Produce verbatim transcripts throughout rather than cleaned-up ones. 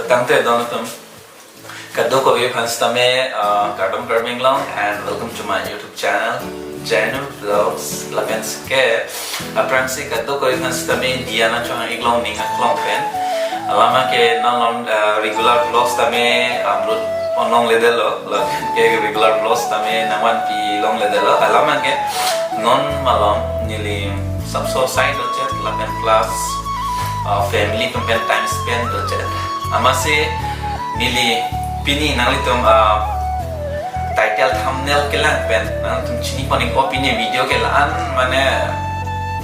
Tangte don atum. Kadokave aphan sitame, uh, kardom Karbi Anglong and welcome to my YouTube channel, Jainu Vlogs. Lapen ke, aphrangsi kadokave aphan sitame Diana Chong Iklong ning aklong pen. Alam abangke non along, uh, regular vlogs tame upload pon longledetlo. Lapen ke regular vlogs tame nangvanpi longledetlo. Alam abangke non malom neli sapso sai dochet lapen plus, uh, family atum pen time spend dochet. Amatsi neli pini nanglitum, uh, title thumbnail kelang pen nanglitum chini pon-ikpo pini video ke la-an mane,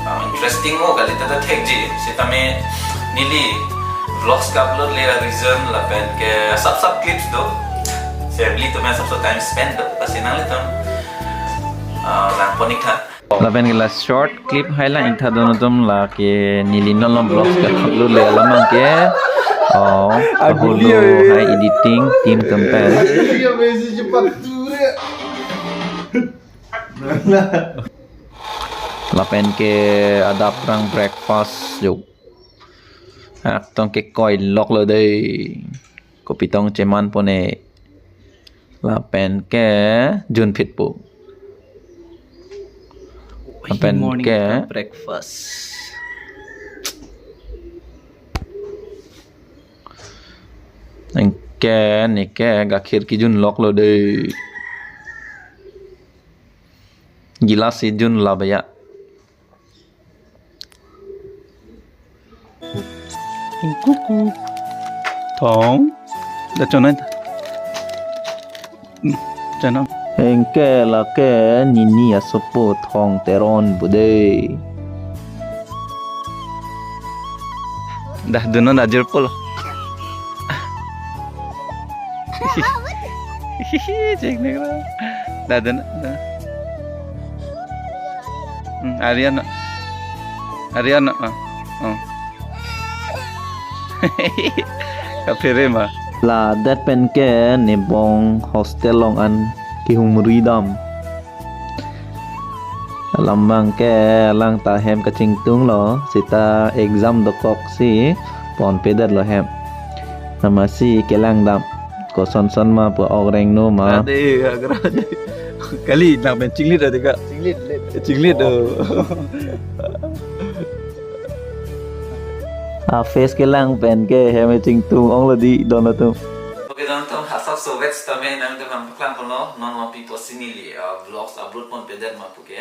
uh, interesting mo kalite ta thekji. Sitame neli vlogs ke-upload le reason lapen ke sap sap clips do. Family atum pen sapso time spend do. Lasi nanglitum, uh, lang pon-iktha. Lapen ke la short clip hai lang-iktha don atum, lake neli non along vlogs ke-upload le alam abangke, oh, aguli kaholo hai editing team atum pen. Lapen ke adap rang breakfast jo. Adak tong kekoi loklo dei. Kopi tong cheman pon-e. Lapen ke junphit po. Lapen morning ke breakfast. Anke neke gakhir kejun loklo dei. Gilas si junlap ya. Kuku. Thong. Da chonai ta. Hmm, chonai. Anke lake nini asopo Thong Teron pu dei. Dah dunon ajir pulo. Cek nih lo. Dah dunon. Hmm, Aryan no. Aryan no. Oh. Oh. Kaphere ma. Ladak pen ke nebong hostel along an kehumri dam. Alam abangke alang ta hem kachingtunglo, seta exam dokok si ponpedetlo hem. Amatsi kelang dam. Koson son ma pu ok rengno ma. Ade, agra ade. Kali nang pen chinglit ade ka. Chinglit, lit. Chinglit, oh. A face kelang pen ke hem chingtung onglo dei don atum. Okay, don atum, asap sovet sitame nangtum nangpaklang ponlo, non lo pipo si neli, uh, vlogs upload ponpedet ma puke.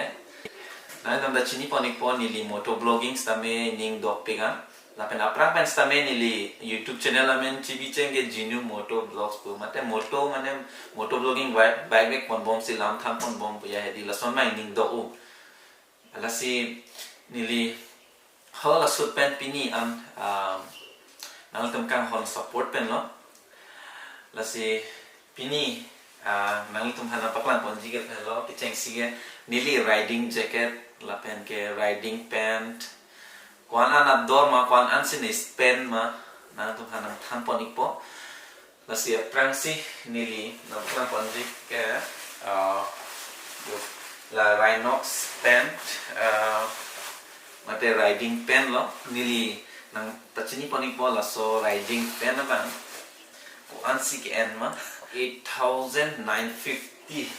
Nangtum ta chini pon-ikpo neli moto vlogging sitame ning dokpik an. Lapen aphrang pen sitame neli YouTube channel amen chibicheng ke Jinu Moto Vlogs pu. Mate moto mane moto vlogging bike, bike vek ponbom si lam than ponbom pu ya hedi lason mai ning do-o. Lasi neli halaso ahut pen pini an, um, nangtum kanghon support pen lo. Lasi pini, ah, nangtum aphan nangpaklang ponji ke pen lo, kechengsi ke neli riding jacket, lapen ke riding pant, ko-an an ador ma, ko-an an si ne spend ma, nangtum aphan nangthan pon-ikpo. Lasi aphrangsi neli nangpaklang ponji ke, ah, yo, la Rhinox pant, ah, mate riding pant lo, neli nangpachini pon-ikpo laso riding pant abang. Ko-an si ke-en ma, eight thousand nine fifty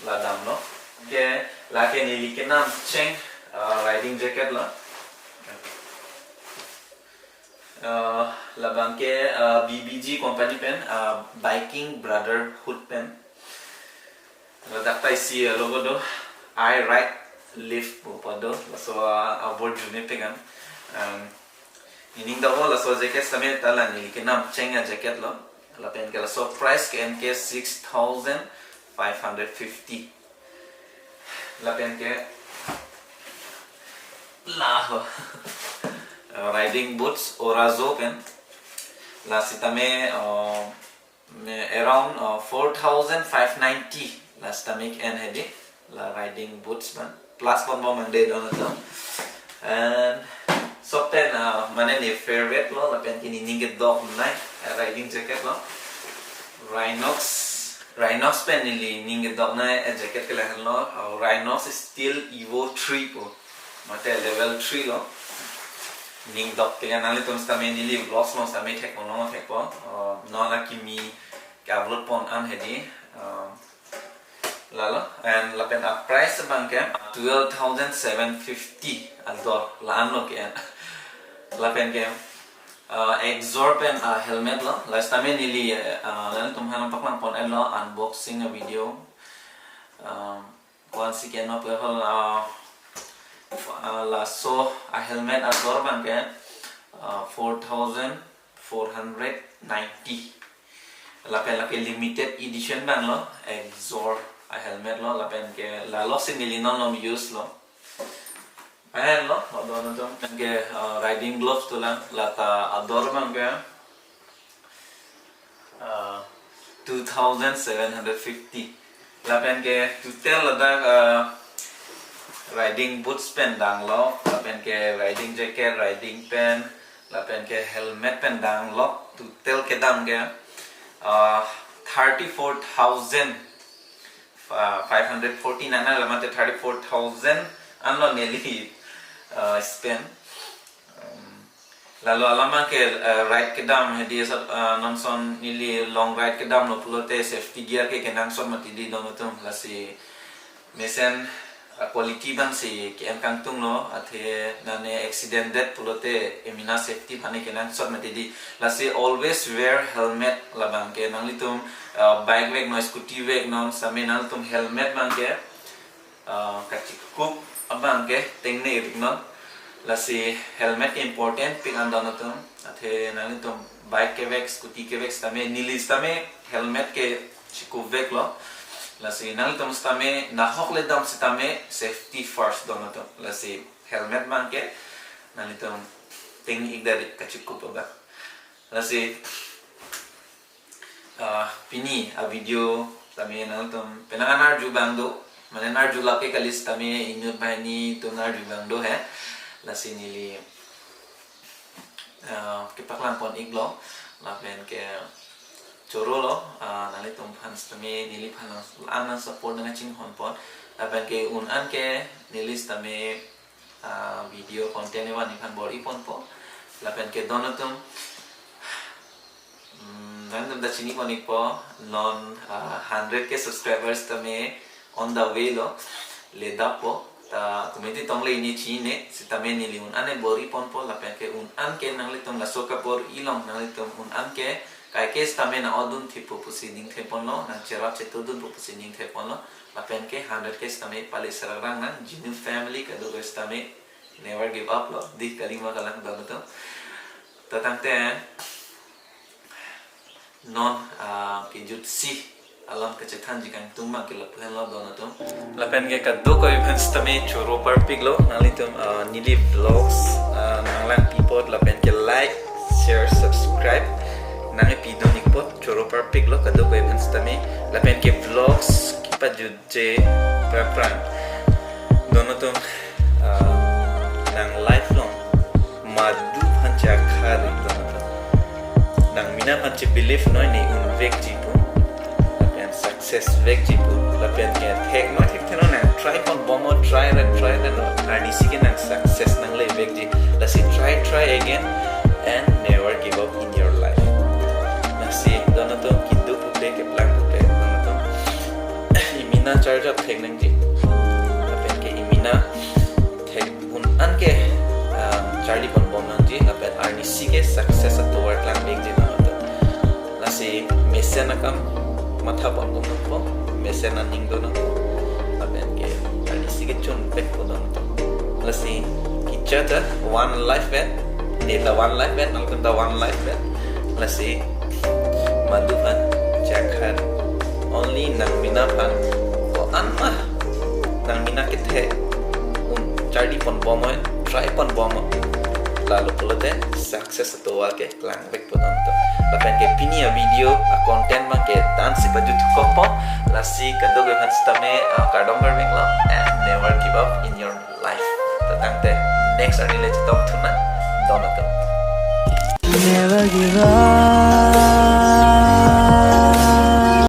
la damlo. Ke, lake neli kenamcheng, ah, riding jacket lo. Ah, labang ke, ah, B B G company pen, ah, Biking Brotherhood pen. Ladak ta isi, ah, logo do, "I ride life" pu pu do, laso, ah, abor june pegan. Um, nening do-o laso jacket sitame ta la neli kenamcheng a jacket lo. Lapen ke laso price ke-en ke six thousand five hundred fifty. Lapen ke la ho. Riding boots Orazo pen. La sitame, uh, me around, uh, four thousand five ninety. La sitame ke-en hedi. La riding boots man. Plus ponbom mande don atum. And so pen, uh, mane ne favorite lo, lapen ke nening kedoknei, uh, riding jacket lo. Rhinox, Rhinox pen neli ning kedoknei, uh, jacket ke lahenlo, uh, Rhinox Steel Evo three pu. Mate level three lo. ning dok te nanglitum sitame neli vlogs along sitame thekpon long thekpo. Uh, non akimi ke-upload pon an hedi. Uh, lalo, and lapen a-price abang ke twelve thousand seven fifty ador la-an lo ke. Lapen ke, uh, Exor pen a-helmet lo. La sitame neli, uh, nanglitum aphan paklang pon lo unboxing a-video. Um, once again, no, pe hal, uh, f-, uh, laso a-helmet ador abang ke, uh, four thousand four hundred ninety. Lapen lake limited edition abang lo, Exor a-helmet lo, lapen ke lalo si neli non along use lo. Ayan lo, adon atum, lapen ke, uh, riding gloves dolang, lata ador abang ke, uh, two thousand seven hundred fifty. Lapen ke total ladak, uh, riding boots pen dang lo, lapen ke riding jacket, riding pant, lapen ke helmet pen dang lo, total kedam ke, uh, thirty-four thousand five hundred forty-nine, alamate thirty-four thousand anlo neli, uh, spend. Um, lalo alam abang ke, uh, ride kedam hedi, uh, non ason neli long ride kedam lo pulote safety gear ke kenangsot mati di don atum, lasi mesen, uh, quality abang si ke-en kangtung lo, athe nane accident det pulote emena safety aphan kenangsot mati di. Lasi always wear helmet labang ke nanglitum, uh, bike vek non, scooty vek non sitame nanglitum helmet abang ke, uh, kachikup abang ke tengne rik non. Lasi helmet ke important pik an don atum. Athe nanglitum bike kevek, scooty kevek sitame, neli sitame helmet ke chikup vek lo. Lasi nanglitum sitame nahok le dam sitame safety first don atum. Lasi helmet abang ke nanglitum tengne ik det rik kachikup abang. Lasi, ah, pini a-video tame nanglitum penang an arju abang do, mane arju lake kali sitame inut banghini atum arju abang do he. Lasi neli, ah, kepaklang pon ik lo, lapen ke choro lo, ah, nanglitum aphan sitame neliphan nang, an nang support nangchinghon pon, lapen ke un an ke neli sitame, ah, video content evan iphan bor-i ponpo, lapen ke don atum, mm, nanglitum ta chini pon ikpo, non, ah, hundred K subscribers tame on the way lo, le dappo, ta committee tong le ini chine, sitame neli un an ke bor-i ponpo, lapen ke un an ke nanglitum laso kabor-i along nanglitum un an ke, kaike sitame nang-odun thipo pusi ningthe ponlo, nang cherap chetudunpo pusi ningthe ponlo, lapen ke hundred K sitame pali sararang nang, Genu family kadokave sitame never give up lo, di kalima kalang don atum. Ta tangte non, ah, kejutsi alam kachethanji kangtung abang ke lapu henlo don atum. Lapen ke kadokave aphan sitame choro parpik lo, nanglitum, ah, neli vlogs, ah, nanglang pi apot lapen ke like, share, subscribe nangpi dun ik apot choro parpik lo kadokave aphan sitame, lapen ke vlogs kepajutje prapran. Don atum, ah, nang life along madu aphan che-akhar ri don atum. Nang mena aphan che-believe noi, ne un vekji pu, lapen success vekji pu, lapen ke thek noi, thekthelo nang try pon bom o, try ren, try ren o, arnisi ke nang success nangle vekji. Lasi try, try again and never give up in your life. Lasi don atum, kedo pupe, keplang pupe don atum, emena charjap thek nangji, lapen ke emena thek un an ke, ah, charli pon bom nangji, lapen arnisi ke success atovar klang vekji don atum. Lasi mesen akam matha pon bom nangpo, mesen aning do nangpo, lapen ke arnisi ke chun vekpo don atum. Lasi kechak ta one life vet, ne ta one life vet, nangtum ta one life vet. Lasi madu aphan che-akhar, only nang mena aphan ko-an ma nang mena kethe un charli pon bom o, try pon bom o, lalo pulote success atovar ke klang vekpo don atum. Lapen ke pini a-video a-content abang ke la-an si pajut kokpo, lasi kadokave aphan sitame, ah, kardom kardom lo, and never give up in your life. Ta tangte next arni le chetongthu nang don atum. Never give up.